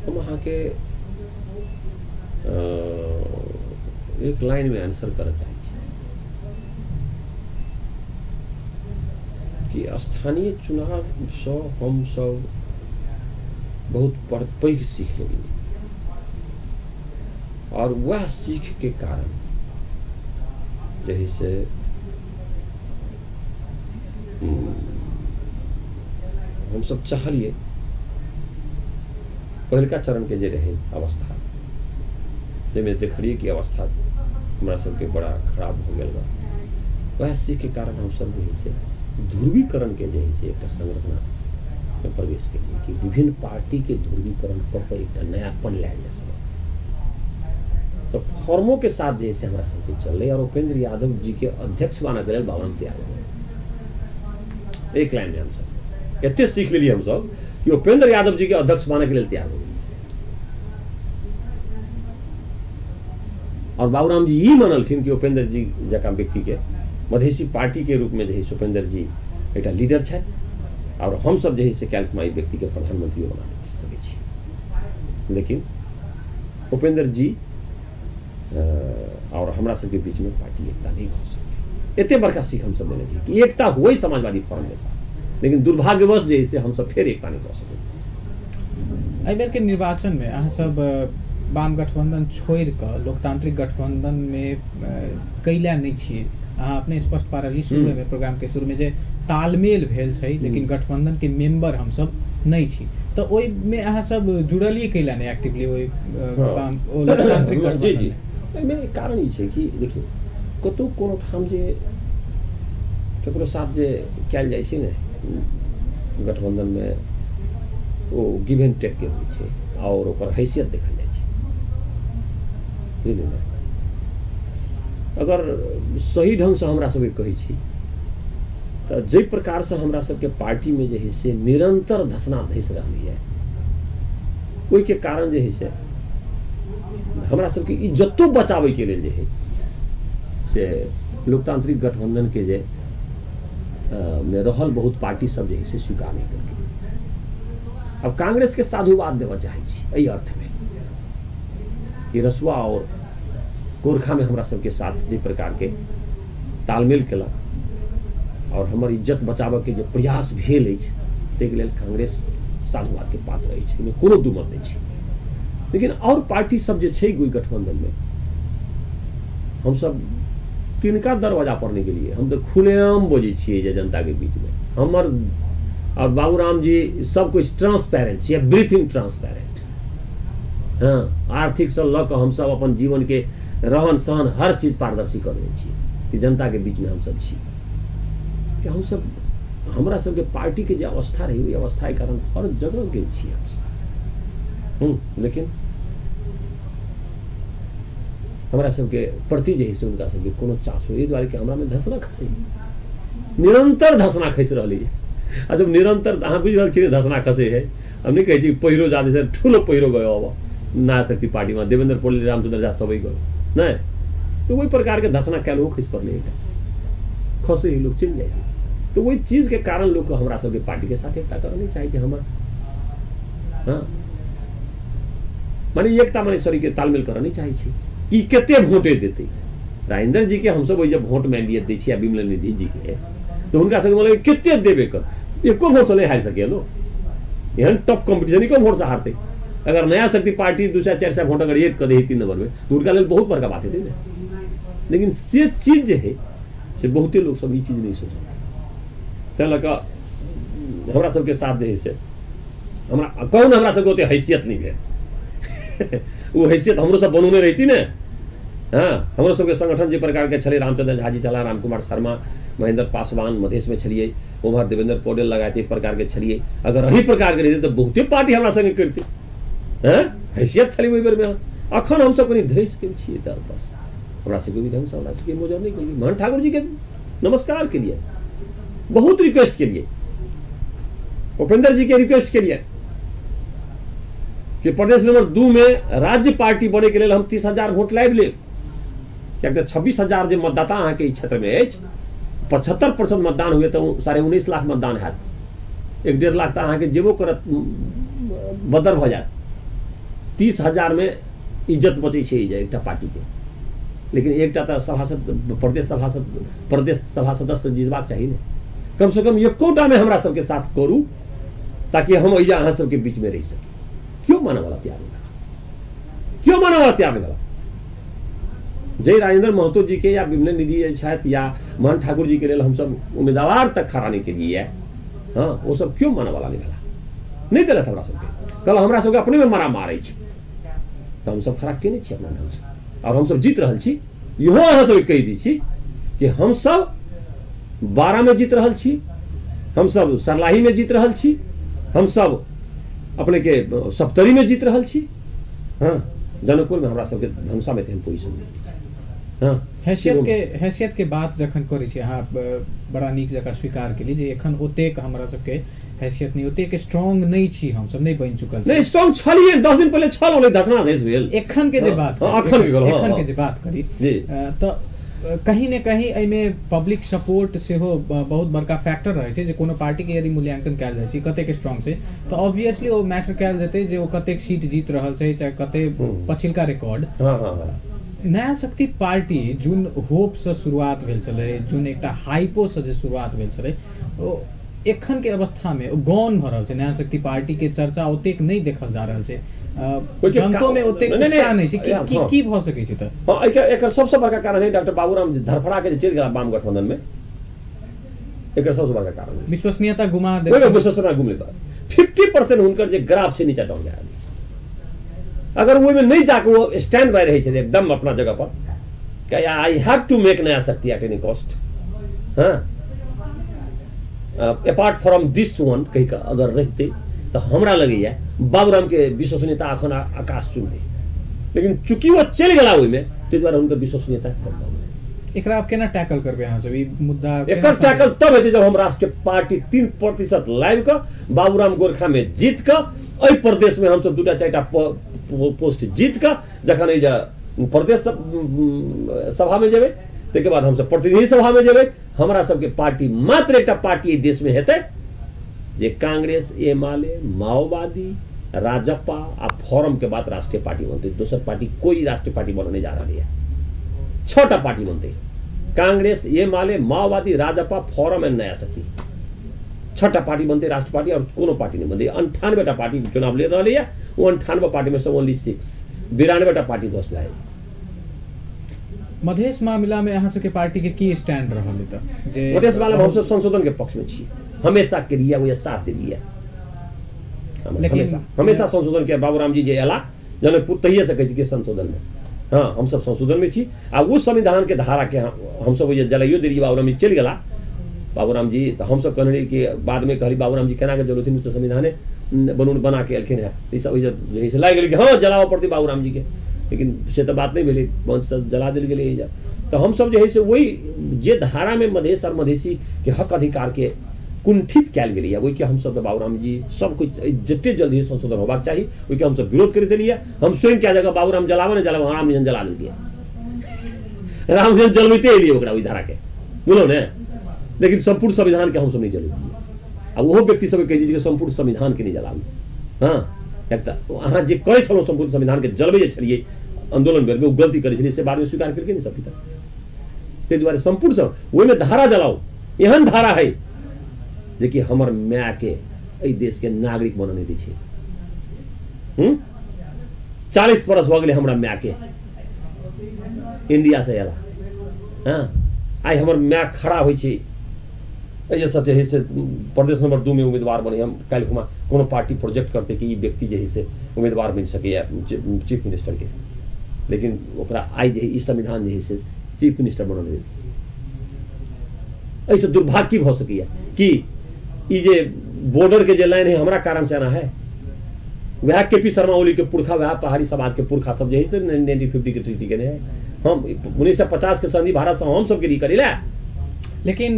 हम अहाँके एक लाइन में आंसर करऽ चाहै छी कि स्थानीय चुनावसँ हमसब बहुत पैघ सीख लेलियै, और वह सीख के कारण जे है से हमसब चाहलियै पहिलका चरण के जे रहै अवस्था, जाहिमे देखलियै कि अवस्था हमरा सबके बड़ा खराब भऽ गेल बा, वएह सीख के कारण हमसब जे है से ध्रुवीकरण के जे है से एकटा संरचना में प्रवेश केलियै कि विभिन्न पार्टी के ध्रुवीकरण कऽ कऽ एकटा नयापन लायल जा सकै। तो फॉर्मों के साथ जे से हमरा सबके चललै और उपेंद्र यादव जी के अध्यक्ष बनऽ लेल बाबूराम तैयार हो। एक लाइन में हमसब एते सीख लेलियै हमसब कि उपेंद्र यादव जी के अध्यक्ष बनऽ के लेल तैयार हो। और बाबूराम जी ई मानलखिन कि उपेंद्र जी जकाँ व्यक्ति के मधेसी पार्टी के रूप में जे है उपेंद्र जी एक लीडर छथि और हम सब जे है से काल्हि व्यक्ति के प्रधानमंत्री बना सकै छी। लेकिन उपेंद्र जी और हमरा सबके बीच में पार्टी एकता नहीं हो सके। एते बड़का सीख हम सब लेने छी कि एकता हुई समाजवादी फोरम के साथ, लेकिन दुर्भाग्यवश जे है हम सब फेर एकता नहीं कर सके। एहि बेर के निर्वाचन में अहाँ सब वाम गठबंधन छोड़ि कऽ लोकतांत्रिक गठबंधन में कैला नहीं छियै। अहाँ अपने स्पष्ट पारली शुरू में प्रोग्राम के शुरू में जे तालमेल भेल छै लेकिन गठबंधन के मेंबर हम सब नहीं छी, तो ओहि में अहाँ सब जुड़लियै कैला नहीं एक्टिवली ओहि लोकतांत्रिक गठबंधन? जी जी, एहिमे कारण ई छै कि देखियौ कतहु कोनो ठाम जे ककरो साथ जे कयल जाइ छै ने गठबंधन में ओ गिव एंड टेक के होइ छै और ओकर हैसियत देखल जाइ छै, बुझलियै ने। अगर सही ढङ्गसँ हमरा सबके कहै छी तऽ जाहि प्रकारसँ हमरा सबके पार्टीमे जे है से निरन्तर धसना धसि रहलैए ओहिके कारण जे है से हमरा सबके इज्जतो बचाबैके लेल जे है से लोकतांत्रिक गठबंधन के जे में रहल बहुत पार्टी सब जे है से स्वीकार नहीं करके अब कांग्रेस के साधुवाद देवा चाहै छी एहि अर्थमे कि रसुआ और गोरखा में हमरा सबके साथ जे प्रकार के तालमेल केलक और हमर इज्जत बचाबऽ के जे प्रयास भेल अछि ताहिके लेल कांग्रेस साधुवाद के पात्र अछि, एहिमे कोनो दू मत नहि छै। लेकिन और पार्टी सब जे छै ओहि गठबंधन में हमसब किनका दरवाजा पर नहि गेलियै, हम तऽ खुलेआम बजै छियै जे जनता के बीच में हमर और बाबूराम जी सब कुछ ट्रांसपेरेंट छियै, एवरीथिंग ट्रांसपेरेंट। हाँ, आर्थिक से लऽ कऽ हमसब अपन जीवन के रहन सहन हर चीज पारदर्शी कऽ देने छियै कि जनता के बीच में हमसब छी कि हमसब हमरा सबके पार्टी के जे अवस्था रही ओहि अवस्था के कारण हर जगह गेल छियै हमसब। लेकिन हमरा सबके प्रति जे है से हुनका सबके कोनो चास हो, एहि दुआरे कि हमरा में धसना खसै, निरंतर धसना खसि रहलै। आ जब निरंतर अहाँ बुझि रहल छियै धसना खसै है, हम नहि कहै छी पहिरो जादै से ठुलो पहिरो गयो अब नया शक्ति पार्टीमे देवेंद्र पौडेल रामचंद्र झा सबै गयो नहि, तऽ ओहि प्रकारके धसना काल्हिओ खसि पड़लै, एकटा खसै है लोक चलि जाइ है। तऽ ओहि चीजके कारण लोक हमरा सबके पार्टीके साथ एकता करऽ नहि चाहै छै हमर। हाँ, माने एकता माने सॉरी के तालमेल करऽ नहि चाहै छै कि कते वोटे देतै। राजेंद्र जी के हमसब ओहि जे वोट मानि लिअ दै छियै आ विमल निधि जी के, तऽ हुनका सबके मतलब कते देबे कर, एको वोटसँ नहि हारि सकैए लोक, एहन टफ कॉम्पिटिशन एको वोटसँ हारतै। अगर नया शक्ति पार्टी 200 400 वोट अगर एक कऽ दै 3 नंबर में तऽ हुनका लेल बहुत बड़का बात हेतै ने। लेकिन से चीज जे है से बहुते लोक सब ई चीज नहि सोचलकै, ताहि लऽ कऽ हमरा सबके साथ जे है से हमरा कहू ने हमरा सबके ओते हैसियत नहि भेल। ओ हैसियत हमरो सब बनौने रहिती ने। हाँ, हमरो सबके संगठन जे प्रकार के छलै, रामचंद्र झा जी छलाह, रामकुमार शर्मा, महेंद्र पासवान मधेश में छलियै, उम्हर देवेंद्र पौडेल लगायत एक प्रकार के छलियै। अगर एही प्रकार के रहितै तऽ बहुते पार्टी हमरा संगे करितै। हँ, हैसियत छलै ओहि बेरमे। अखन हमसब कनि धसि गेल छियै तऽ बस हमरा सबके ओहि ढङ्गसँ हमरा सबके मोजर नहि केलियै। मोहन ठाकुर जी के नमस्कार केलियै, बहुत रिक्वेस्ट केलियै, उपेंद्र जी के रिक्वेस्ट केलियै कि प्रदेश नंबर 2 में राज्य पार्टी बने के लेल हम 30,000 वोट लाबि लेब, कियाकि तऽ 26,000 जे मतदाता अहाँके ई क्षेत्रमे अछि, 75% मतदान हुए तऽ 19.5 लाख मतदान हैत, 1.5 लाख तऽ अहाँके जेबो करत बदर भऽ जायत। 30,000 में इज्जत बचै छै एकटा पार्टीके, लेकिन एकटा तऽ सभासद प्रदेश सभा सदस्य जीतबाक चाही ने, कमसँ कम एकोटामे हमरा सबके साथ करू ताकि हम एहिजा अहाँ सबके बीचमे रहि सकी। क्यों मानऽ वाला तैयार नहीं भेला, क्यों मानऽ वाला तैयार नहीं भेला। जय राजेंद्र महतो जी के या विमल निधि छथि या मोहन ठाकुर जी के लेल हमसब उम्मीदवार तक खड़ा नहीं केलियै। हाँ, वो सब क्यों मानऽ वाला नहीं भेला, नहीं देलथि हमरा सबके। कल हमरा सबके अपने में मारा मारै छै तऽ हमसब खड़ा केने छी अपना ढङ्गसँ और हमसब जीत रहल छी। इहो अहाँ सबके कहि दै छी कि हमसब 12 में जीत रहल छी, हमसब सरलाही में जीत रहल छी, हमसब अपने के सप्तरी में जीत रहल छी। हाँ, जनकपुरमे हमरा सबके धनुषामे तेहन पोजिशन नहि अछि। हँ, हैसियत के बात जखन करै छी अहाँ बड़ा नीक जकाँ स्वीकार केली जे एखन ओतेक हमरा सबके हैसियत नहीं, ओतेक स्ट्रांग नहीं छी, हम सब नहीं बनि चुकल छी। नहीं स्ट्रांग छलियै, 10 दिन पहिले छल ओले दसना देश भेल। एखन के जे बात एखन के जे बात करी तऽ कहीं ने कहीं एहिमे पब्लिक सपोर्ट सेहो बहुत बड़का फैक्टर रहै छै जे कोनो पार्टी के यदि मूल्यांकन कयल जाइ छै कतेक स्ट्रांग छै तऽ ऑब्वियसली ओ मैटर कयल जेतै जे ओ कतेक सीट जीत रहल छै चाहे कतेक पछिलका रिकॉर्ड। नया शक्ति पार्टी जुन होप से शुरुआत भेल छलै, जुन एकटा हाइपो से जे शुरुआत भेल छलै, ओ एखन के अवस्था में गौन भऽ रहल छै। नया शक्ति पार्टी के चर्चा ओतेक नहीं देखल जा रहल छै, जनतो में ओतेक उत्साह नहीं छै। की की भऽ सकै छै तऽ? हां, एकर सबसँ बड़का कारण है डॉक्टर बाबूराम धरफड़ा के चलि गेला वाम गठबंधन में, एकर सबसँ बड़का कारण है विश्वसनीयता गुमा देल। विश्वसनीयता गुमले बाद 50% हुनकर जे ग्राफ छै नीचा डाउन भए गेल। अगर ओहिमे नहीं जाके वो स्टैंड बाय रहै छै एकदम अपना जगह पर, I have to make Naya Shakti at any cost, हाँ अपार्ट फ्रॉम this वन कहि कऽ अगर रहितै तऽ हमरा लगैया बाबूराम के विश्वसनीयता अखन आकाश चुमतै, लेकिन चूँकि वो चलि गेला ओहिमे ताहि दुआरे हुनकर विश्वसनीयता कम भऽ गेलै। एकरा आप केना टैकल करबै अहाँ सब ई मुद्दा? एकर टैकल तब हेतै जब हम राष्ट्रीय पार्टी 3% लाबि कऽ बाबूराम गोरखा में जीत कऽ एहि प्रदेश में हमसब 2 4 टा पोस्ट जीत कऽ जखन एहि जे प्रदेश सभा में जेबै ताहिके बाद हमसब प्रतिनिधि सभा में जेबै, हमरा सबके पार्टी मात्र एकटा पार्टी एहि देश में हेतै जे कांग्रेस, एमाले, माओवादी, राजपा आ फोरम के बाद राष्ट्रीय पार्टी बनतै। दोसर पार्टी कोई राष्ट्रीय पार्टी बनने नहीं जा रही है। 6टा पार्टी बनतै, कांग्रेस, एमाले, माओवादी, राजपा, फोरम एंड नया शक्ति। 6टा पार्टी बनतै राष्ट्रीय पार्टी और कोनो पार्टी नहीं बनतै। 98टा पार्टी चुनाव ले रही है, वो 98 पार्टी में से ओनली 6, 92टा पार्टी ध्वस्त भए। मधेश मामला में अहाँ सबके पार्टी के की स्टैंड रहल तऽ? जे मधेश मामला में हमसब संशोधन के पक्ष में छी हमेशा के लिए, वो साथ देलियै लेकिन हमेशा संशोधन के। बाबूराम जी जे एला जनकपुर तहिए से कहै छी कि संशोधन में, हाँ हमसब संशोधन में छी आ ओ संविधान के धारा के हमसब ओहि जलाइयो देलियै। बाबूराम जी चलि गेला, बाबूराम जी तऽ हमसब कहने रही कि बाद में कहली बाबूराम जी केना के जलौथिन तऽ संविधाने बना के एलखिन हेँ, ई सब ओहि से लागि गेल कि हाँ जलाबऽ पड़तै बाबूराम जी के, लेकिन से तऽ बात नहीं भेलै, मंच तऽ जला देल गेलै। तऽ हमसब जे है से वही जे धारा में मधेश और मधेसी के हक अधिकार के कुंठित कयल गेलैए ओहिके हमसब बाबूराम जी सब कुछ जते जल्दी संशोधन होबाक चाही ओहिके हमसब विरोध करैत एलियै। हम स्वयं क्या जगह बाबूराम जलाबऽ ने जलाबऽ, रामजन जला देलकै, रामजन जलबैते एलियै ओकरा ओहि धाराके, बुझलहुँ ने। लेकिन सम्पूर्ण संविधानके हमसब नहि जलबियै आ ओहो व्यक्ति सबके कहै छै कि सम्पूर्ण संविधानके नहि जलाबी। हाँ, एक तऽ अहाँ जे करै छलहुँ सम्पूर्ण संविधानके जलबै जे छलियै आन्दोलन बेरमे ओ गलती करै छलियै से बादमे स्वीकार केलकै ने सब पिता। ताहि दुआरे सम्पूर्ण ओहिमे धारा जलाउ, एहन धारा है जेकि हमर मायके एहि देशके नागरिक बनऽ नहि दै छै। 40 बरस भऽ गेलै हमरा मायके इंडिया से अयला, हाँ आइ हमर माय खड़ा होइ छै एहिसँ जे है से प्रदेश नंबर 2 में उम्मीदवार बने, हम काल्हि खुमा कोनो पार्टी प्रोजेक्ट करतै कि ई व्यक्ति जे है से उम्मीदवार बनि सकैए चीफ मिनिस्टर के, लेकिन ओकरा आइ जे ई संविधान जे है से चीफ मिनिस्टर बनल देतै। एहिसँ दुर्भाग्य की भऽ सकैए कि ई जे बॉर्डर के जे लाइन है हमरा कारण से एना है, वएह के पी शर्मा ओली के पुरखा, वएह पहाड़ी समाज के पुरखा सब जे है से 1950 के ट्रीटी केने है। हम 1950 के संधि भारत से हम सबके लिए करेला। लेकिन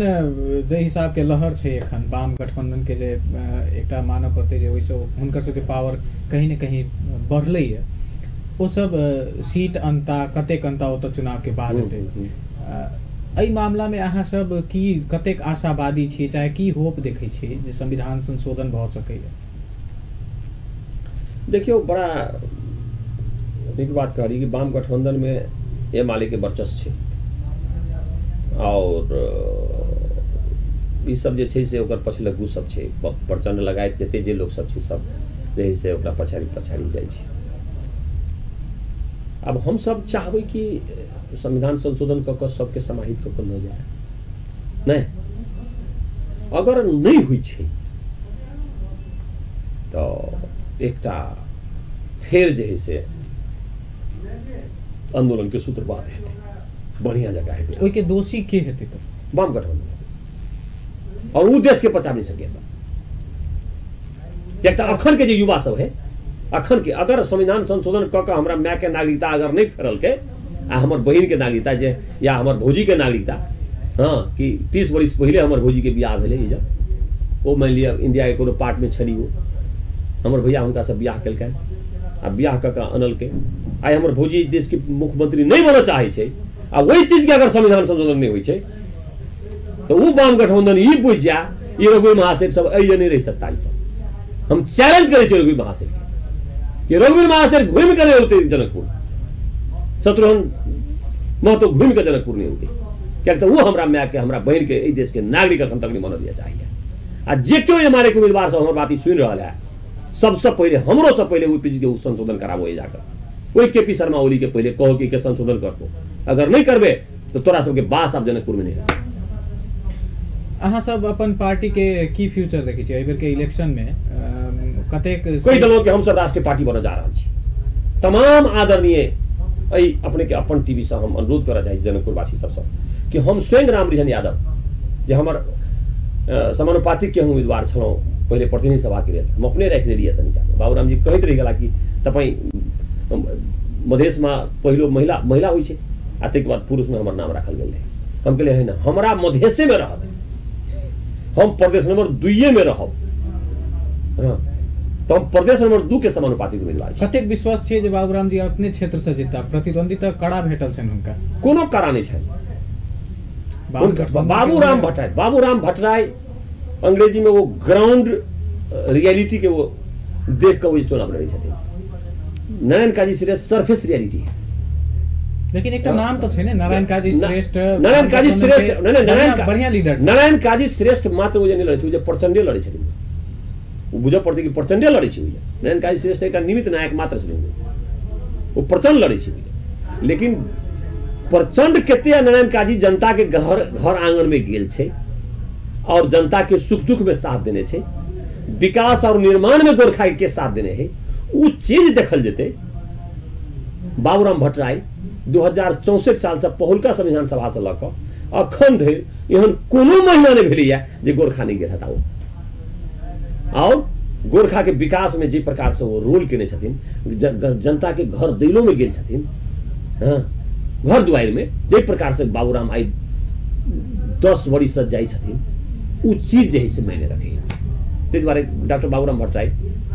जे हिसाब के लहर छै एखन वाम गठबंधन के जे एकटा मानऽ पड़तै जे ओहिसँ हुनकर सबके पावर कहीं ने कहीं बढ़लैए, ओ सब सीट अनता कतेक अनता ओतऽ चुनाव के बाद हेतै। एहि मामला में अहाँ सब की कतेक आशावादी छी, चाहे की होप देखै छी जे संविधान संशोधन भऽ सकैए? देखियौ, बड़ा नीक बात कहली कि वाम गठबंधन में एमाले के वर्चस्व छै और ई सब जे छै से ओकर पछलग्गू सब छै, प्रचंड लगायत जते जे लोक सब छै सब जे है से ओकरा पछाड़ी पछाड़ी जाइ छै। आब हमसब चाहबै कि संविधान संशोधन कऽ कऽ सबके समाहित कऽ कऽ लऽ जाय, नहि अगर नहि होइ छै तऽ एकटा फेर जे है से आंदोलन के सूत्रपात हेतै, बढ़िया जगह हेतै। ओहिके दोषी के हेतै तऽ? वाम गठबंधन हेतै और ओ देश के बचा नहीं सकै। कियाक तऽ अखन के जे युवा सब है अखन के अगर संविधान संशोधन कऽ कऽ हमरा मायके नागरिकता अगर नहि फेरलकै आ हमर बहिनके नागरिकता जे या हमर भौजीके नागरिकता, हाँ कि 30 बरिस पहिले हमर भौजीके बियाह भेलै, ओ मानि लिअ इंडियाके कोनो पार्टमे छली, ओ हमर भैया हुनकासँ बियाह केलकनि आ बियाह कऽ कऽ अनलकै। आइ हमर भौजी देशके मुख्यमंत्री नहि बनऽ चाहै छै आ ओहि चीजके अगर संविधान संशोधन नहि होइ छै तऽ ओ वाम गठबंधन ई बुझि जाय ई रघुवीर महासेठ सब एहि नहि रहि सकता। ई सब हम चैलेंज करै छियै रघुवीर महासेठके कि रघुवीर महासेठ घुमि कऽ नहि औतै जनकपुर, शत्रुघ्न महतो घुमि कऽ जनकपुर नहि औतै, कियाकि तऽ ओ हमरा मायके हमरा बहिनके एहि देशके नागरिक अखन तक नहि बनऽ दिअ चाहिए। आ जे केओ एमाले के उम्मीदवार सब हमर बात सुनि रहल है, सबसँ पहिले हमरोसँ पहिले ओहि चीजके ओ संशोधन कराबो जाकर, ओहि के पी शर्मा ओली के पहिले कहो कि के संशोधन करतो, अगर नहीं करबे तो तोरा सबके बास आब जनकपुर में नहीं हेतौ। अहाँ सब अपन पार्टी के की फ्यूचर देखै छियै एहि बेर के इलेक्शन में? कतेक कहि देलहुँ कि हमसब राष्ट्रीय पार्टी बनऽ जा रहल छी। तमाम आदरणीय एहि अपने के अपन टीवी से हम अनुरोध करऽ चाहै छी जनकपुरवासी सबसँ कि हम स्वयं रामरिझन यादव जे हमर समानुपातिक के हम उम्मीदवार छलहुँ पहिले प्रतिनिधि सभाके लेल, हम अपने राखि लेलियै तनि बाबूरामजी कहैत रहि गेला कि तपाईँ मधेशमा पहिलो महिला महिला होइ छै आ ताहिके बाद पुरुषमे हमर नाम राखल गेल रहै। हम कहलियै है ना, हमरा मधेशेमे रहत, हम प्रदेश नंबर 2 में रहब, हाँ तो हम प्रदेश नंबर 2 के समानुपातिक उम्मीदवार छी। कतेक विश्वास छियै जे बाबूराम जी अपने क्षेत्र से जीतता? प्रतिद्वंदिता कड़ा भेटल छनि हुनका? कोनो कड़ा नहि छनि। बाबूराम भट्टराई, बाबूराम भट्टराई अंग्रेजी में वो ग्राउंड रियलिटी के वो देख कऽ चुनाव लड़ै छथिन। नारायण काजी श्रेष्ठ सरफेस रियलिटी है, लेकिन एकटा नाम तऽ छै ने नारायण काजी श्रेष्ठ। नारायण काजी श्रेष्ठ नहीं, नारायण बढ़िया लीडर। नारायण काजी श्रेष्ठ मात्र ओ जे नहि लड़ै छै, ओ जे प्रचंडे लड़ै छथिन, ओ बुझऽ पड़तै कि प्रचंडे लड़ै छै। नारायण काजी श्रेष्ठ एकटा निमित्त नायक मात्र छथिन, ओ प्रचंड लड़ै छै। लेकिन प्रचंड कते नारायण काजी जनता के घर घर आंगन में गेल छै और जनता के सुख दुख में साथ देने छै, विकास और निर्माण में गोरखा के साथ देने है, उ चीज देखल जेतै। बाबूराम भट्टराई 2064 साल से पहुलका संविधान सभा से लऽ कऽ अखन धरि एहन कोनो महीना नहि भेलैया जे गोरखा नहि गेल हेता ओ। और गोरखा के विकास में जे प्रकार से ओ रोल केने छथिन, जनता के घर दैलो में गेल छथिन, हाँ घर दुआरि में जे प्रकार से बाबूराम आइ 10 बरिस से जाइ छथिन, उ चीज जे है से मायने रखैया। ताहि दुआरे doctor Baburam Bhattarai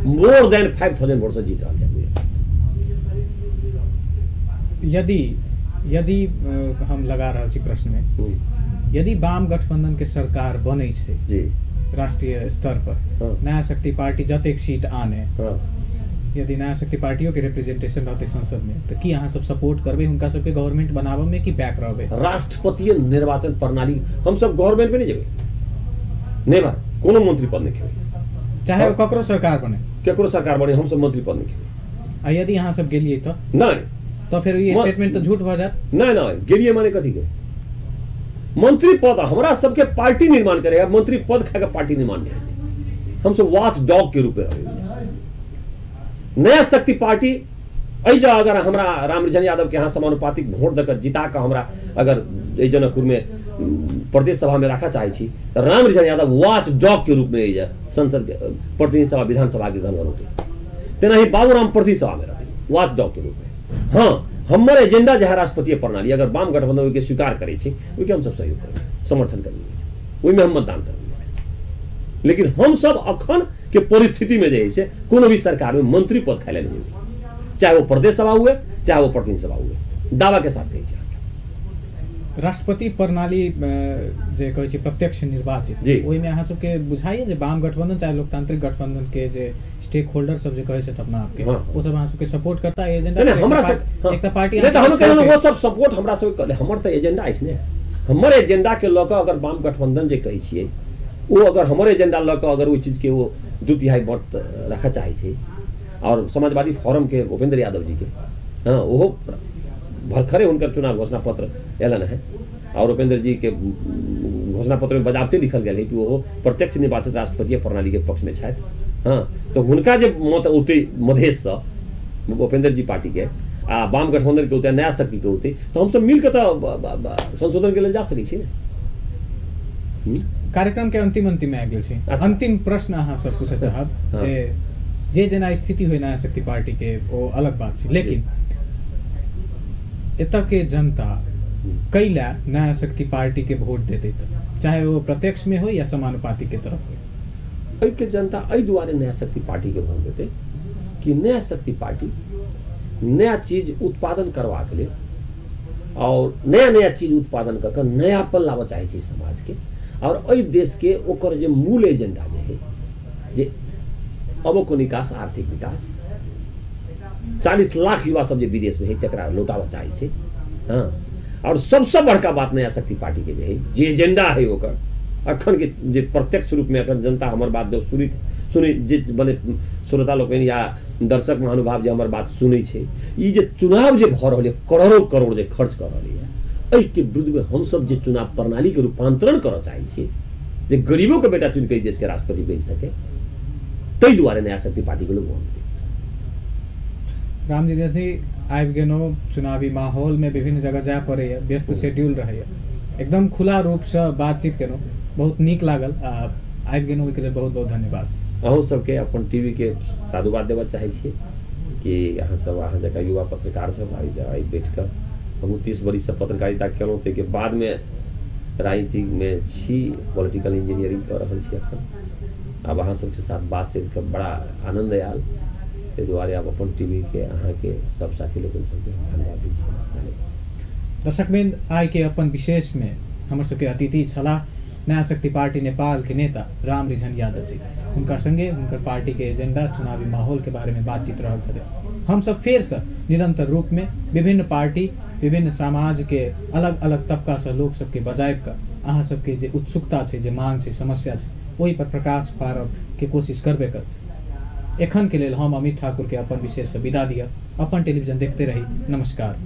more than 5000 vote से जीत रहल छथिन। यदि यदि हम लगा रहल छी प्रश्न में, यदि वाम गठबंधन के सरकार बनै छै जी राष्ट्रीय स्तर पर, नया शक्ति पार्टी जतेक सीट आने, यदि नया शक्ति पार्टियों के रिप्रेजेंटेशन रहतै संसद में, तो की अहाँ सब सपोर्ट करबै हुनका सबके गवर्नमेंट बनाबऽ में कि बैक रहबै? राष्ट्रपतीय निर्वाचन प्रणाली हम सब गवर्नमेंट में नहीं जेबै, नेवर, कोनो मंत्री पद नहीं खेबै, चाहे ककरो सरकार बने, केकरो सरकार बने हम सब मंत्री पद नहीं खेबै। आ यदि अहाँ सब गेलियै तो नहीं, तो फिर ये स्टेटमेंट तो झूठ भऽ जायत। नहीं नहीं, गेलियै माने कथी के मंत्री पद? हमरा सबके पार्टी निर्माण करे, मंत्री पद खा के पार्टी निर्माण नहीं हेतै, हम सब वॉच डॉग के रूप में रहबै। नया शक्ति पार्टी एहि जगह अगर हमरा रामरिझन यादव के यहाँ समानुपातिक वोट दऽ कऽ जिता कऽ हमरा अगर एहि जनकपुर में प्रदेश सभा में राखऽ चाहै छी तऽ रामरिझन यादव वॉच डॉग के रूप में एहि संसद के प्रतिनिधि सभा विधानसभा के घर घर होतै। तेनाही बाबूराम प्रतिनिधि सभा में रहतै वॉच डॉग के रूप में। हाँ, हमर एजेंडा जे है राष्ट्रपतीय प्रणाली, अगर वाम गठबंधन ओहिके स्वीकार करै छै ओहिके हमसब सहयोग करबै, समर्थन करबै, ओहिमे हम मतदान करबै। लेकिन हमसब अखन के परिस्थिति में जे है से कोनो भी सरकार में मंत्री पद खाइ नहीं जेबै, चाहे वो प्रदेश सभा हुए चाहे वो प्रतिनिधि सभा हुए, दावा के साथ कहै छी। राष्ट्रपति प्रणाली जे कहै छै प्रत्यक्ष निर्वाचित, ओहिमे अहाँ सबके बुझाइए जे वाम गठबंधन चाहे लोकतांत्रिक गठबंधन के जे स्टेक होल्डर सब जे कहै छथि अपना आपके, ओ सब अहाँ सबके सपोर्ट करता एजेंडा? हमरा सब एकटा पार्टी नहि, हम कहलहुँ ओ सब सपोर्ट हमरा सब, हमर तऽ एजेंडा अछि ने, हमर एजेंडा के लऽ कऽ अगर वाम गठबंधन जे कहै छियै ओ अगर हमर एजेंडा लऽ कऽ अगर ओहि चीजके ओ 2/3 मत राखऽ चाहै छै, और समाजवादी फोरम के उपेंद्र यादव जी के, हाँ ओहो भरखरे हुनकर चुनाव घोषणा पत्र अयलनि है, और उपेंद्र जी के घोषणा पत्र में बजाबते लिखल गेल है कि वो प्रत्यक्ष निर्वाचित राष्ट्रपतीय प्रणाली के पक्ष में छथि। हाँ, तो हुनका जे मत औतै मधेशसँ उपेंद्र जी पार्टी के आ वाम गठबंधन के औतै, नया शक्ति के औतै, तो हमसब मिलके तऽ संशोधन के लेल जा सकै छी ने। कार्यक्रम के अंतिम अंतिम में आबि गेल छी। अंतिम प्रश्न अहाँ सब पूछऽ चाहब जे जे जेना स्थिति होइ नया शक्ति पार्टी के ओ अलग बात छै, लेकिन एतऽ के जनता कैला नया शक्ति पार्टी के वोट देते, चाहे वो प्रत्यक्ष में हो या समानुपाती के तरफ हो? एहिके जनता एहि दुआरे नया शक्ति पार्टी के वोट देते कि नया शक्ति पार्टी नया चीज उत्पादन करबाक लेल और नया नया चीज उत्पादन कर कर नयापन लाबऽ चाहै छै समाज के, और एहि देश के ओकर जे मूल एजेंडा जे है जे अबको निकास आर्थिक विकास, 40 लाख युवा सब जे विदेश में है तकरा लौटाबऽ चाहै छै। हाँ, और सबसे बड़का बात नया शक्ति पार्टी के जे है जे एजेंडा है ओकर अखन के जे प्रत्यक्ष रूप में अखन जनता हमर बात जब सुनै जे मने श्रोता लोकनि या दर्शक महानुभाव जे हमर बात सुनै छै, ई जे चुनाव जे भऽ रहल है करोड़ों करोड़ जे खर्च कऽ रहल है, एहिके विरुद्धमे हमसब जे चुनाव प्रणालीके रूपांतरण करऽ चाहै छियै जे गरीबों के बेटा चुनि कऽ देश के राष्ट्रपति बनि सके, ताहि दुआरे नया शक्ति पार्टी के लोग वोट देतै। रामजी जी आबि गेलहुँ, चुनावी माहौलमे विभिन्न जगह जाय पड़ैए, व्यस्त शेड्यूल रहैए, एकदम खुला रूपसँ बातचीत केलहुँ, बहुत नीक लागल। आबि गेलहुँ ओहिके लेल बहुत बहुत धन्यवाद। अहूँ सबके अपन टीवी के साधुवाद देबऽ चाहै छियै कि अहाँ सब अहाँ जकाँ युवा पत्रकार सब आइ बैठ कऽ, हमहूँ 30 बरिससँ पत्रकारिता केलहुँ, ताहिके बादमे राजनीतिमे छी, पॉलिटिकल इंजीनियरिंग कऽ रहल छी अखन। आब अहाँ सबके साथ बातचीत कऽ बड़ा आनन्द आयल, ताहि दुआरे आब अपन टीवी के अहाँके सब साथी लोकनि सबके धन्यवाद दै छी। धन्यवाद। दर्शकवृंद, आइ के अपन विशेषमे हमर सबके अतिथि छलाह नया शक्ति पार्टी नेपाल के नेता रामरिझन यादव जी। हुनका संगे हुनकर पार्टी के एजेंडा, चुनावी माहौल के बारे में बातचीत रहल छलै। हम सब फेरसँ निरंतर रूप में विभिन्न पार्टी, विभिन्न समाज के अलग अलग तबका से लोक सबके बजाबि कऽ अहाँ सबके जे उत्सुकता छै, जे मांग छै, समस्या छै, ओहि पर प्रकाश पारब के कोशिश करबे करब। एखन के लेल हम अमित ठाकुर के अपन विशेषसँ विदा दिअ। अपन टेलीविजन देखते रही। नमस्कार।